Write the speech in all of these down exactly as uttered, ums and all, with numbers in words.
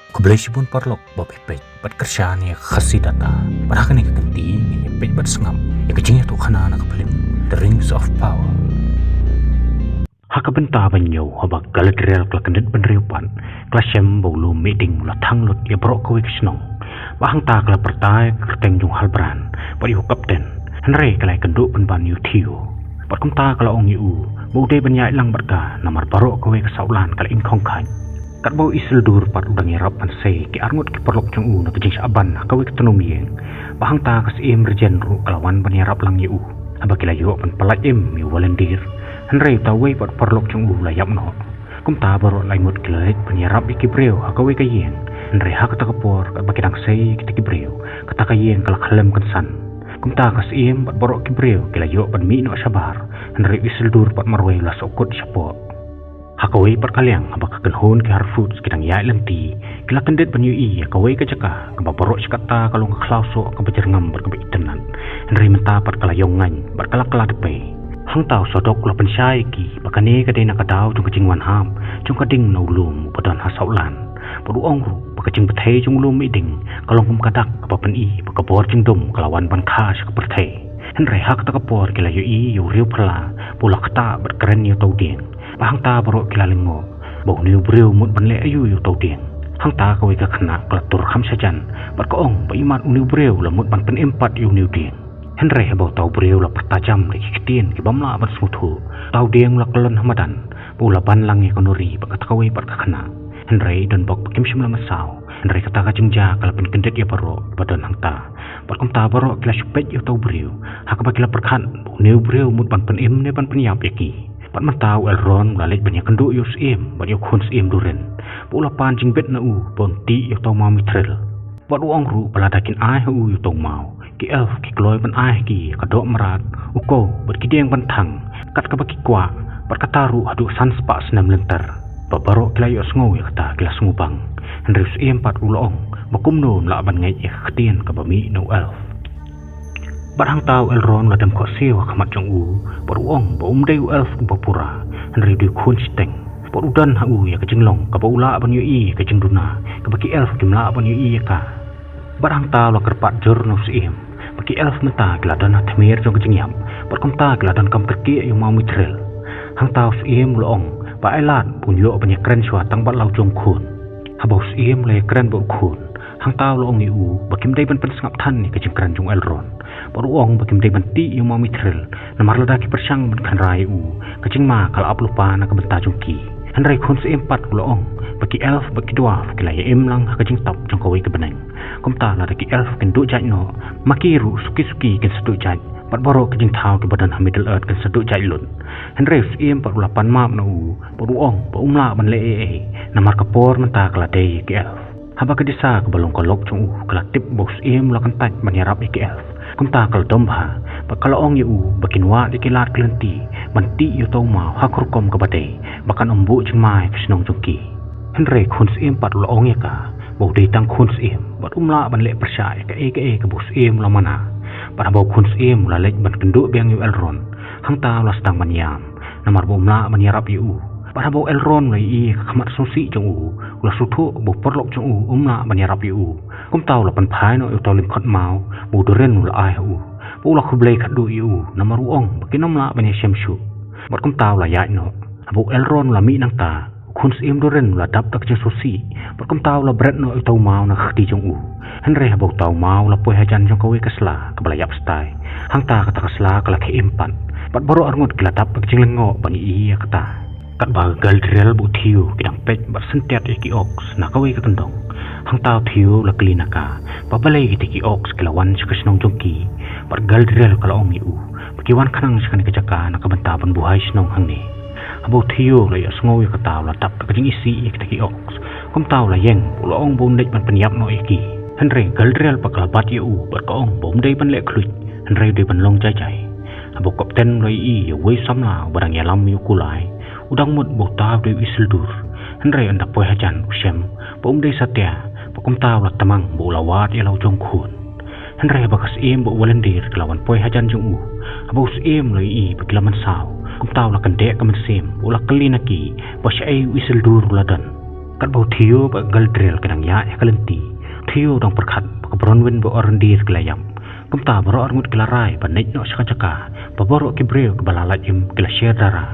Khublei shibun paralok ba peit bad kyrshan ïa Khasi Data. Bad ha kane ka kynti ngin ïa peit bad sngap ïa ka jingïathuhkhana na ka phlim The Rings of Power. Ha ka bynta ba ñiew, haba Galadriel ka la kyndit bynriew pat, ka la shem ba u lum Mihding u la thang lut ïa baroh kawei ka shnong. Bad hangta ka la pyrta ïa ka kyrteng jong u Halbrand bad ïa u kapten, hynrei ka la ïakynduh pynban ïa u Theo. Bad kumta ka la ong ïa u ba u dei ban ïaid lang bad ka, namar baroh kawei ka sawdong ka la ingkhong khaid. Katba u Isildur pat u dang ïarap ban sei ki arngut ki paralok jong u na ka jingshah ban ha kawei ka tnum ïing, bad hangta ka Syiem Regent ruh ka la wan ban ïarap lang ïa u. Haba ki la ïoh ban pyllait im ïa u Walendir, hynrei uta uwei pat u paralok jong u u la ïap noh. Kumta baroh laingut ki la leit ban ïarap ïa ki briew ha kawei ka ïing, hynrei ha kata ka por katba ki dang sei ïa kita ki briew, kata ka ïing ka la khyllem kynsan. Kumta ka syiem bad baroh ki briew ki la ïoh ban mih noh shabar, hynrei u Isildur pat marwei u la sahkut shapoh. Ha kawei pat ka liang, haba ka kynhun ki Harfoots ki dang ïaid lynti, ki la kyndit ban ïohi ïa kawei ka jaka kaba baroh shi katta ka long ka khlaw soh kaba jyrngam bad kaba itynnad, hynrei mynta pat ka la ïong ngaiñ bad ka la kylla dpei. Hangta u Sodok u la pynshai ïa ki ba kane ka dei na ka daw jong ka jingwan hap jong ka ding na u lum uba don ha sawdong. Bad u ong ruh ba ka jingbthei jong u lum Mihding ka long kum ka dak kaba pyni ba ka bor jingdum ka la wan ban kha sha ka pyrthei. Hynrei ha kata ka por ki la ïohi ïa u riew phylla ba u la ktah bad kren ïa uta u dieng. Bad hangta baroh ki la lyngngoh ba une u briew mut ban leh aïu ïa uta u dieng. Hangta kawei ka khynnah ka la tur kham shajan bad ka ong ba imat une u briew u la mut ban pynim pat ïa une u dieng. Hynrei haba uta u briew u la pyrta jam da ki ktien ki bym lah ban sngewthuh, uta u dieng u la kyllon ha madan bad u la ban lang ïa ka nuri bad kata kawei pat ka khynnah. Hynrei don bok ba kim shym la masaw, hynrei kata ka jingjia ka la pynkyndit ïa baroh ba don hangta. Bad kumta baroh ki la shu peit ïa uta u briew, ha kaba ki la pyrkhat ba une u briew mut ban pynim ne ban pynïap ïa ki. Bad mynta u Elrond u la leit ban ïakynduh ïa u Syiem bad ïa u Khun Syiem Durin, bad u la pan jingbit na u ba un tih ïa uta u maw Mithril. Bad u ong ruh ba lada kin ai ha u ïa uta u maw, ki elf ki kloi ban ai ha ki ïa ka doh mrad, u koh bad ki dieng ban thang, kat kaba ki kwah. Bad kata ruh haduh san spah snem lynter. Ba baroh ki la ïohsngew ïa kata ki la sngewbang. Hynrei u Syiem pat u la ong ba kumno un lah ban ngeit ïa ka ktien kaba mih na u elf. Bad hangta u Elrond u la dem khohsiew ha khmat jong u, bad u ong ba um dei u elf uba pura, hynrei u dei u khun shiteng. Bad u don ha u ïa ka jinglong kaba u lah ban ïohi ïa ka jingduna kaba ki elf kim lah ban ïohi ïa ka. Bad hangta u la kyrpad jur na u Syiem ba ki elf mynta ki la don ha tmier jong ka jingïap, bad kumta ki la donkam kyrkieh ïa u maw Mithril. Hangta u Syiem u la ong ba ai lad ba un ïoh ban ïakren shuwa tang bad la u jong u khun. Haba u Syiem u la ïakren bad u khun, hangta u la ong ïa u ba kim dei ban pynsngap than ïa ka jingkren jong u Elrond. Bad u ong ba kim dei ban tih ïa u maw Mithril, namar lada ki pyrshang ban kynra ïa u, ka jingma ka la ap lypa na ka bynta jong ki. Hynrei u Khun Syiem pat u la ong ba ki elf bad ki dwarf ki la ïa im lang ha ka jingtap jong kawei ka bneng. Kumta lada ki elf kin duh jait noh, ma ki ruh suki suki kin sa duh jait, bad baroh ki jingthaw kiba don ha Middle Earth kin sa duh jait lut. Hynrei u Syiem pat u la pan map na u, bad u ong ba um lah ban leh ei ei, namar ka por mynta ka la dei ïa ki elf. Haba ka disa kaba long ka lok jong u ka la tip ba u Syiem u la kyntait ban ïarap ïa ki elf, kumta ka la dom bha, bad ka la ong ïa u ba kin wad ïa ki lad ki lynti ban tih ïa uta u maw ha ka rukom kaba dei, ba kan ym buh jingma ïa ka shnong jong ki. Hynrei u Khun Syiem pat u la ong ïa ka ba u dei tang khun syiem bad um lah ban leh pyrshah ïa kaei kaei kaba u Syiem u la mana. Bad haba u Khun Syiem u la leit ban kynduh biang ïa u Elrond, hangta u la sdang ban ïam, namar ba um lah ban ïarap ïa u. Bad haba u Elrond u la ïohi ïa ka khmat sngewsih jong u, u la sngewthuh ba u paralok jong u um lah ban ïarap ïa u. Kumta u la pynphai noh ïa uta u lyngkhot maw ba u Durin u la ai ha u, bad u la khublei khatduh ïa u namar u ong ba kin ym lah ban ïashem shuh. Bad kumta u la ïaid noh. Haba u Elrond u la mih nangta, u Khun Syiem Durin u la dap da ka jingsngewsih, bad kumta u la bret noh ïa uta u maw na ka kti jong u. Hynrei haba uta u maw u la poi hajan jong kawei ka sla kaba la ïap stai, hangta kata ka sla ka la khie im pat, bad baroh arngut ki la dap da ka jinglyngngoh ban ïohi ïa kata. Katba ka Galadriel bad u Theo ki dang peit bad syntiat ïa ki orcs na kawei ka kyndong, hangta u Theo u la kylli na ka ba balei kita ki orcs ki la wan sha ka shnong jong ki. Bad ka Galadriel ka la ong ïa u ba ki wan khnang sha kane ka jaka na ka bynta ban buhai shnong hangne. Haba u Theo u la ïohsngew ïa kata u la dap da ka jingisih ïa kita ki orcs. Kumta u la ïeng, u la ong ba un leit ban pynïap noh ïa ki. Hynrei ka Galadriel pat ka la bat ïa u bad ka ong ba um dei ban leh khluit, hynrei u dei ban long jai jai. Haba u kapten u la ïohi ïa uwei u samla uba dang ïalam ïa u kulai, u dang mut ba uta u dei u Isildur. Hynrei ynda poi hajan u shem ba um dei satia, bad kumta u la tmang ba u la wad ïa la u jong u khun. Hynrei haba ka Syiem bad u Walendir ki la wan poi hajan jong u, haba u Syiem u la ïohi ba ki la mynsaw, kumta u la kyndeh ka mynsiem, u la kylli na ki ba shaei u Isildur u la don. Katba u Theo bad Galadriel ki dang ïaid ha ka lynti, u Theo u dang pyrkhat ba ka Bronwyn bad u Arondir ki la ïap. Kumta baroh arngut ki la rai ban leit noh sha ka jaka ba baroh ki briew kiba la lait im ki la share dara.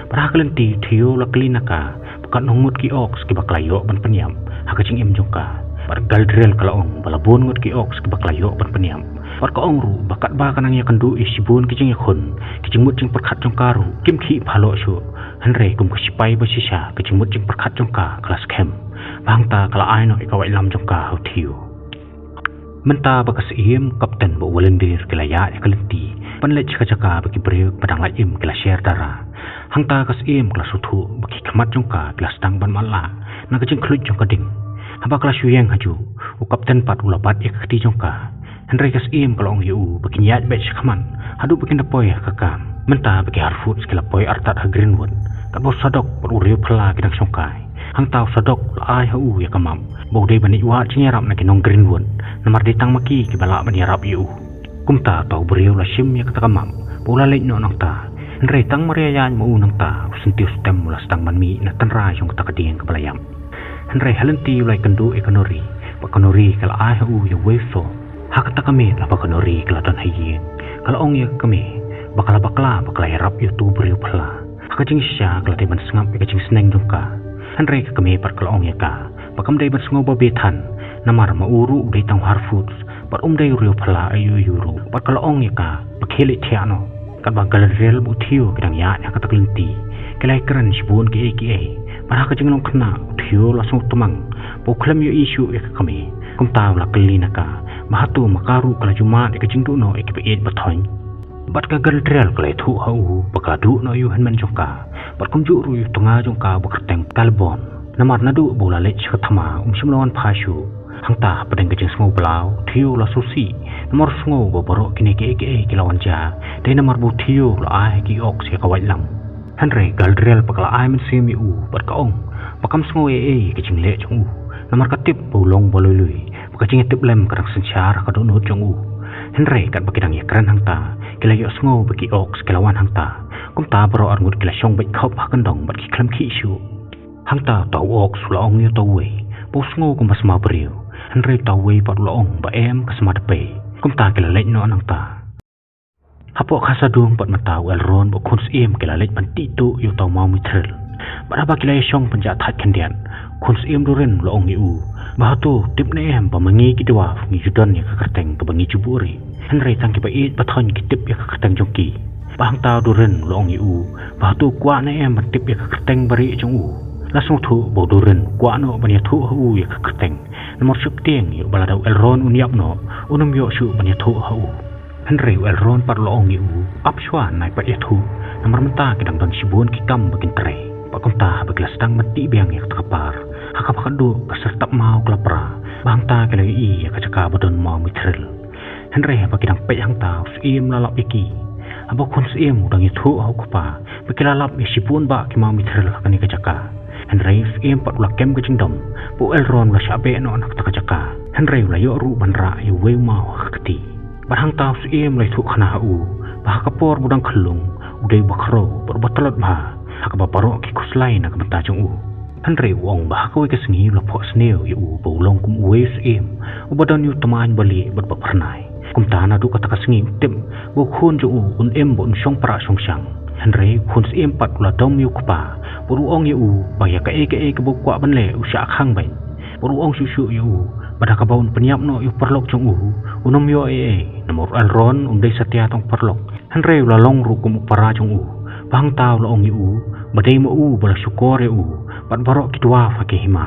Bad ha ka lynti u Theo u la kylli na ka ba katno ngut ki orcs kiba ka la ïoh ban pynïap ha ka jingim jong ka. Bad Galadriel ka la ong ba la bun ngut ki orcs kiba ka la ïoh ban pynïap. Bad ka ong ruh ba katba ka nang ïakynduh ïa shibun ki jingïakhun, ki jingmut jingpyrkhat jong ka ruh kim khih phaloh shuh. Hynrei kum ka shipai ba shisha, ka jingmut jingpyrkhat jong ka ka la skhem. Bad hangta ka la ai noh ïa ka waitlam jong ka ha u Theo. Mynta ba ka Syiem, Kapten bad u Arondir ki la ïaid ïa ka lynti ban leit sha ka jaka ba ki briew ba dang lait im ki la share dara. Hangta ka Syiem ka la sngewthuh ba ki khmat jong ka ki la sdang ban matlah na ka jingkhluit jong ka ding. Haba ka la shu ïeng hajuh, u Kapten pat u la bat ïa ka kti jong ka. Hynrei ka Syiem ka la ong ïa u ba kin ïaid beit shakhmat haduh ba kin da poi ha ka kam. Mynta ba ki Harfoots ki la poi artat ha Greenwood, katba u Sadok bad u Riewphylla ki dang shongkai. Hangta u Sadok u la ai ha u ïa ka map ba u dei ban leit wad jingïarap na ki nong Greenwood, namar dei tang ma ki kiba lah ban ïarap ïa u. Kumta uta u briew u la shim ïa kata ka map bad u la leit noh nangta. Hynrei tang mar ïaid ma u nangta, u syntiew stem u la sdang ban mih na tynrai jong kata ka dieng kaba la ïap. Hynrei ha lynti u la ïakynduh ïa ka Nori, bad ka Nori ka la ai ha u ïa uwei u soh. Ha kata ka miet haba ka Nori ka la don ha ïing, ka la ong ïa ka kmie ba ka la bakla ba ka la ïarap ïa uta u Riewphylla. Ha ka jingshisha ka la dei ban sngap ïa ka jingsneng jong ka. Hynrei ka kmie pat ka la ong ïa ka ba kam dei ban sngew babe than, namar ma u ruh u dei tang u Harfoots bad um dei u Riewphylla aiu aiu ruh. Bad ka la ong ïa ka ba khie leit thiah noh. Katba Galadriel bad u Theo ki dang ïaid ha kata ka lynti, ki la ïakren shibun kiei kiei. Bad ha ka jinglong khynnah u Theo u la sngewtmang ba u khlem ïohi shuh ïa ka kmie. Kumta u la kylli na ka ba hato ma ka ruh ka la ju mad ïa ka jingduh noh ïa kiba ïeit ba thoiñ. Bad ka Galadriel ka la ïathuh ha u ba ka la duh noh ïa u hynmen jong ka, bad kumjuh ruh ïa u tnga jong ka uba kyrteng Celeborn. Namar naduh ba u la leit sha ka thma um shym la wan phai shuh. Hangta hapdeng ka jingsngew blah u Theo u la sngewsih, namar u sngew ba baroh kine kiei kiei ki la wan jia dei namar ba u Theo u la ai ha ki orcs ïa ka waitlam. Hynrei Galadriel pat ka la ai mynsiem ïa u bad ka ong ba kam sngew ei ei ïa ka jingleh jong u, namar ka tip ba u long ba lui lui, ba ka jingïatiplem ka dang synshar ha ka dohnud jong u. Hynrei katba ki dang ïakren hangta, ki la ïohsngew ba ki orcs ki la wan hangta. Kumta baroh arngut ki la shong beit khop ha kyndong bad ki khlem khih shuh. Hangta uta u orcs u la ong ïa uta uwei ba u sngew kumba sma briew. Hynrei uta uwei pat u la ong ba em, ka sma dpei. Kumta ki la leit noh nangta. Hapoh Khazad-dûm pat mynta u Elrond bad u Khun Syiem ki la leit ban tih tuh ïa uta u maw Mithril. Bad haba ki la ïashong pynjah thait khyndiat, u Khun Syiem Durin u la ong ïa u ba hato tip ne em ba ma ngi ki dwarf ngi ju don ïa ka kyrteng kaba ngi ju buhrieh, hynrei tang kiba ïeit ba thoiñ ki tip ïa ka kyrteng jong ki. Bad hangta u Durin u la ong ïa u ba hato u kwah ne em ban tip ïa ka kyrteng ba rieh jong u. La sngewthuh ba u Durin u kwah noh ban ïathuh ha u ïa ka kyrteng, namar sheptieng ïa u ba lada u Elrond un ïap noh, un ym ïoh shuh ban ïathuh ha u. Hynrei u Elrond pat u la ong ïa u, ap shuwa, nai pat ïathuh, namar mynta ki dang don shibun ki kam ba kin trei. Bad kumta haba ki la sdang ban tih biang ïa kata ka par, ha kaba khatduh ka syrtap maw ka la pra, bad hangta ki la ïohi ïa ka jaka ba don maw Mithril. Hynrei haba ki dang peit hangta, u Syiem u la lap ïa ki. Haba u Khun Syiem u dang ïathuh ha u kpa ba ki la lap ïa shibun bah ki maw Mithril ha kane ka jaka. Hynrei u Syiem pat u la kem ka jingdom ba u Elrond u la shah beh noh na kata ka jaka. Hynrei u la ïoh ruh ban rah ïa uwei u maw ha ka kti. Bad hangta u Syiem u la ïathuh khana ha u ba ha ka por ba u dang khyllung, u dei uba khraw bad uba tlot bha ha kaba baroh ki khuslai na ka bynta jong u. Hynrei u ong ba ha kawei ka sngi u la phohsniew ïa u ba u long kum uwei u syiem uba don ïa u tmaiñ ba lieh bad ba phyrnai. Kumta naduh kata ka sngi u tip ba u khun jong u un im bad un shong prah shong shang. Hynrei u Khun Syiem pat u la dom ïa u kpa bad u ong ïa u ba ïa kaei kaei kaba u kwah ban leh u shah khang beit. Bad u ong shuh shuh ïa u ba da kaba un pynïap noh ïa u paralok jong u, un ym ïoh ei ei, namar u Elrond um dei satia tang u paralok. Hynrei u la long ruh kum u para jong u. Bad hangta u la ong ïa u ba dei ma u ba la shukor ïa u bad baroh ki dwarf ha ki hima.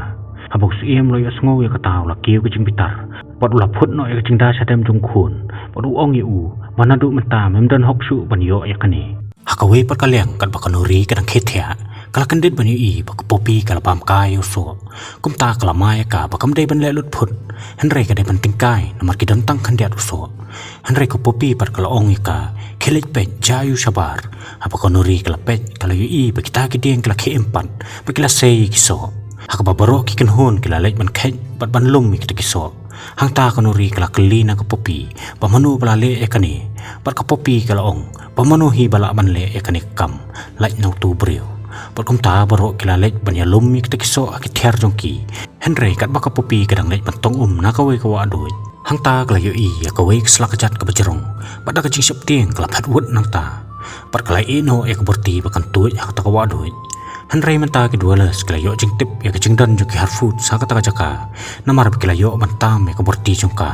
Haba u Syiem u la ïohsngew ïa kata u la kiew ka jingbitar bad u la phut noh ïa ka jingda shadem jong u khun bad u ong ïa u ba naduh mynta mem don hok shuh ban ïoh ïa kane. Ha kawei pat ka liang, katba ka Nori ka dang khie thiah, ka la kyndit ban ïohi ba ka Poppy ka la bam kai ïa u soh. Kumta ka la mai ïa ka ba kam dei ban leh lut phut, hynrei ka dei ban tyngkai namar ki don tang khyndiat u soh. Hynrei ka Poppy pat ka la ong ïa ka, khie leit peit, jia ïa u shabar. Haba ka Nori ka la peit, ka la ïohi ba kita ki dieng ki la khie im pat bad ki la sei ïa ki soh. Ha kaba baroh ki kynhun ki la leit ban kheit bad ban lum ïa kita ki soh. Hangta ka Nori ka la kylli na ka Poppy ba mano ba la leh ïa kane. Bad ka Poppy ka la ong ba mano hi ba lah ban leh ïa kane ka kam, lait na uto u briew. Bad kumta baroh ki la leit ban ïalum ïa kita ki soh ha ki thiar jong ki. Hynrei katba ka Poppy ka dang leit ban tong um na kawei ka wahduid, hangta ka la ïohi ïa kawei ka sla kjat kaba jrong bad da ka jingsheptieng ka la phet wut nangta. Bad ka la ïeh noh ïa ka borti ba kan tuid ha kata ka wahduid. Hynrei mynta ki Dwellers ki la ïoh jingtip ïa ka jingdon jong ki Harfoots ha kata ka jaka. Namar ba ki la ïoh ban tam ïa ka borti jong ka.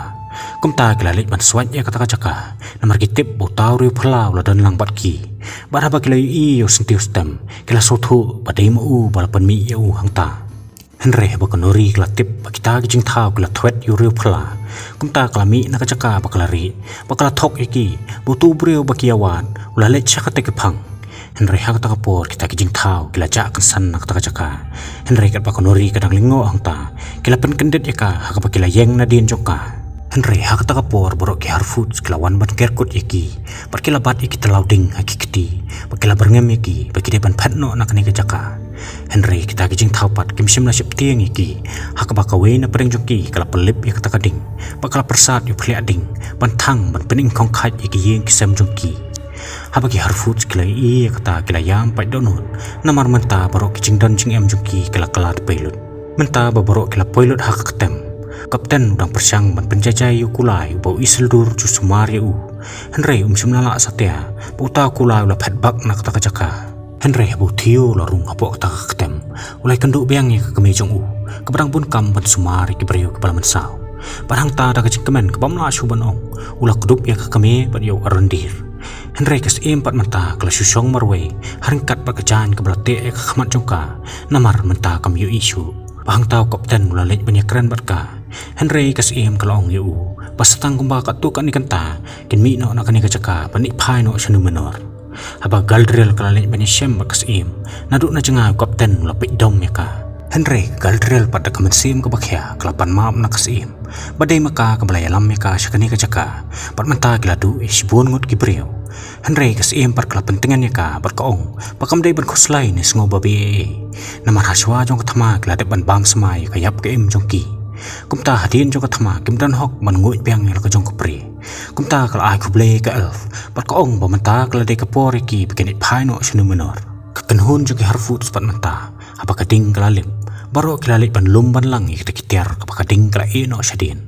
Kumta ki la leit ban swait ïa kata ka jaka. Namar ki tip ba uta u riewphylla u la don lang bad ki. Bad haba ki la ïohi ïa u syntiew stem, ki la sngewthuh ba dei ma u ba la pynmih ïa u hangta. Hynrei haba ka Nori ka la tip ba kita ki jingthaw ki la thwet ïa u riewphylla, kumta ka la mih na ka jaka ba ka la rieh, ba ka la thok ïa ki ba utu u briew ba ki ïawad u la leit sha kata ki phang. Hynrei ha kata ka por kita ki jingthaw ki la jah kynsan na kata ka jaka. Hynrei katba ka Nori ka dang lyngngoh hangta, ki la pynkyndit ïa ka ha kaba ki la ïeng nadien jong ka. Hynrei ha kata ka por baroh ki Harfoots ki la wan ban ker kut ïa ki, bad ki la bat ïa ki tlaw ding ha ki kti, bad ki la byrngem ïa ki ba ki dei ban phet noh na kane ka jaka. Hynrei kita ki jingthaw pat kim shym la sheptieng ïa ki, ha kaba kawei na pdeng jong ki ka la pynlip ïa kata ka ding, bad ka la pyrsad ïa u phliah ding ban thang ban pyningkhong khait ïa ki ïing ki sem jong ki. Haba ki Harfoots ki la ïohi ïa kata ki la ïam pait dohnud, namar mynta baroh ki jingdon jingem jong ki ki la kylla tpei lut. Mynta ba baroh ki la poi lut ha ka ktem, u kapten u dang pyrshang ban pynjaijai ïa u kulai uba u Isildur u ju sumar ïa u. Hynrei um shym la lah satia ba uta u kulai u la phet bak na kata ka jaka. Hynrei haba u Theo u la rung hapoh kata ka ktem, u la ïakynduh biang ïa ka kmie jong u kaba dang bun kam ban sumar ïa ki briew kiba la mynsaw. Bad hangta da ka jingkmen kaba ym lah shuh ban ong, u la kdup ïa ka kmie bad ïa u Arondir. Hynrei ka Syiem pat mynta ka la shu shong marwei ha ryngkat bad ka jaiñ kaba la teh ïa ka khmat jong ka. Namar mynta kam ïohi shuh ba hangta u kapten u la leit ban ïakren bad ka. Hynrei ka Syiem ka la ong ïa u ba sa tang kumba katto katne kynta kin mih noh na kane ka jaka ban ïaid phai noh sha Númenor. Haba Galadriel ka la leit ban ïashem bad ka Syiem, naduh na jngai u kapten u la peit dom ïa ka. Hynrei Galadriel pat da ka mynsiem kaba khia ka la pan map na ka Syiem ba dei ma ka kaba la ïalam ïa ka sha kane ka jaka. Bad mynta ki la duh ïa shibun ngut ki briew. Hynrei ka Syiem pat ka la pyntngen ïa ka bad ka ong ba kam dei ban khuslai ne sngew babe ei ei. Namar hashwa jong ka thma ki la dep ban bam smai ïa ka ïap ka im jong ki. Kumta hadien jong ka thma kim don hok ban nguid biang ïa la ka jong ka pri. Kumta ka la ai khublei ïa ka elf bad ka ong ba mynta ka la dei ka por ïa ki ba kin ïaid phai noh sha Númenor. Ka kynhun jong ki Harfoots pat mynta, haba ka ding ka la lip, baroh ki la leit ban lum ban lang ïa kita ki tiar kaba ka ding ka la ïeh noh shadien.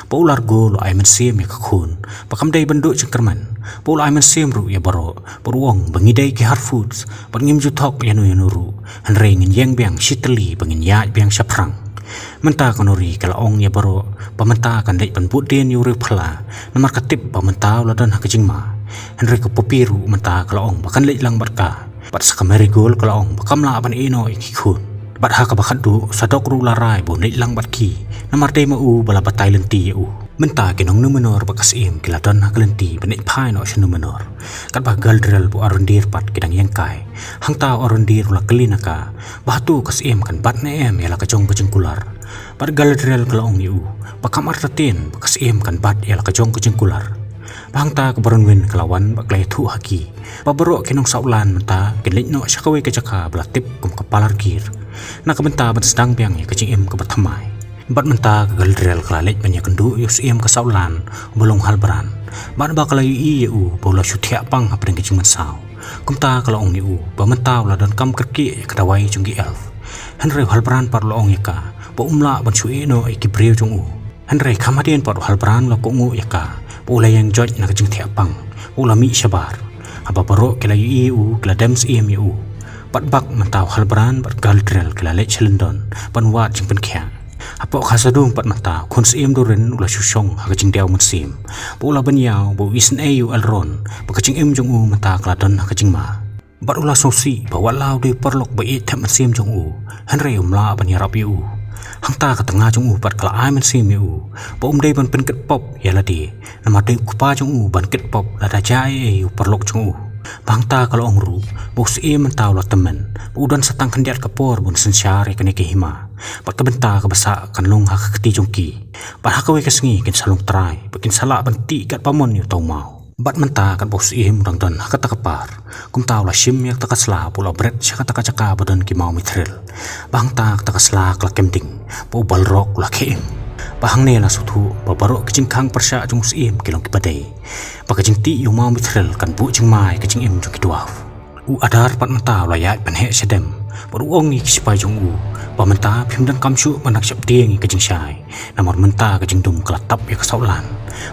Ba u Largo u la ai mynsiem ïa ka khun ba kam dei ban duh jingkyrmen. Ba u la ai mynsiem ruh ïa baroh bad u ong ba ngi dei ki Harfoots bad ngim ju thok ïano ïano ruh, hynrei ngin ïeng biang shi tylli ba ngin ïaid biang shaphrang. Mynta ka Nori ka la ong ïa baroh ba mynta kan leit ban bud dien ïa u riewphylla, namar ka tip ba mynta u la don ha ka jingma. Hynrei ka Poppy ruh mynta ka la ong ba kan leit lang bad ka. Bad sa ka Marigold ka la ong ba kam lah ban ïeh noh ïa ki khun. Bad ha kaba khatduh u Sadok ruh u la rai ba un leit lang bad ki, namar dei ma u ba la batai lynti ïa u. Mynta ki nong Númenor bad ka Syiem ki la don ha ka lynti ban ïaid phai noh sha Númenor. Katba Galadriel bad u Arondir pat ki dang ïeng kai, hangta u Arondir u la kylli na ka ba hato ka Syiem kan bat ne em ïa la ka jong ka jingkular. Bad Galadriel ka la ong ïa u ba kam artatien ba ka Syiem kan bat ïa la ka jong ka jingkular. Ba hangta ka Bronwyn ka la wan bad ka la ïathuh ha ki ba baroh ki nong Saulan mynta kin leit noh sha kawei ka jaka ba la tip kum ka Palargir, na ka bynta ban sdang biang ïa ka jingim kaba thymmai. Bad mynta ka Galadriel ka la leit ban ïakynduh ïa u Syiem ka Saulan uba long u Halbrand. Bad ba ka la ïohi ïa u ba u la shu thiah pang hapdeng ka jingmynsaw, kumta ka la ong ïa u ba mynta u la donkam kyrkieh ïa ka dawai jong ki elf. Hynrei u Halbrand pat u la ong ïa ka ba um lah ban shu ïeh noh ïa ki briew jong u. Hynrei kham hadien pat u Halbrand u la kohnguh ïa ka ba u la ïeng joit na ka jingthiah pang, ba u la mih shabar. Haba baroh ki la ïohi ïa u ki la dem syiem ïa u. Bad bak mynta u Halbrand bad Galadriel ki la leit sha Lindon ban wad jingpynkhiah. Hapoh Khazad-dûm pat mynta u khun syiem Durin u la shu shong ha ka jingdiaw mynsiem, ba u la ban ïaw ba u isynei ïa u Elrond ba ka jingim jong u mynta ka la don ha ka jingma. Bad u la sngewsih ba wat la u dei u paralok ba ïeit thep mynsiem jong u, hynrei um lah ban ïarap ïa u. Hangta ka tnga jong u pat ka la ai mynsiem ïa u ba um dei ban pynkit pop ïa lade, namar dei u kpa jong u ban kit pop lada jia ei ei ïa u paralok jong u. Ba hangta ka la ong ruh ba u syiem mynta u la tymmen ba u don sa tang khyndiat ka por ban synshar ïa kane ka hima. Bad ka bynta kaba sah kan long ha ka kti jong ki. Bad ha kawei ka sngi kin sa long trai bad kin sa lah ban tih katba mon ïa uta u maw. Bad mynta katba u syiem u dang don ha kata ka par, kumta u la shim ïa kata ka sla ba u la bret sha kata ka jaka ba don ki maw mithril. Ba hangta kata ka sla ka la kem ding, ba u Balrog u la khie im. Ba hangne la sngewthuh ba baroh ki jingkhang pyrshah jong u syiem ki long kiba dei, ba ka jingtih ïa u maw mithril kan buh jingma ïa ka jingim jong ki dwarf. U Adar pat mynta u la ïaid pynheh shadem bad u ong ïa ki sipai jong u ba mynta phim donkam shuh ban nang sheptieng ïa ka jingshai, namar mynta ka jingdum ka la tap ïa ka sawdong.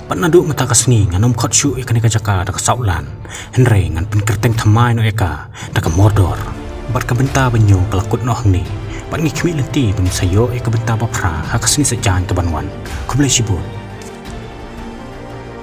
Bad naduh mynta ka sngi ngan ym khot shuh ïa kane ka jaka da ka sawdong, hynrei ngan pynkyrteng thymmai noh ïa ka da ka mordor. Bad ka bynta ba ñiew ka la kut noh hangne, bad ngi khmih lynti ban sa ïoh ïa ka bynta ba phra ha ka sngi Saitjaiñ kaban wan. Khublei shibun.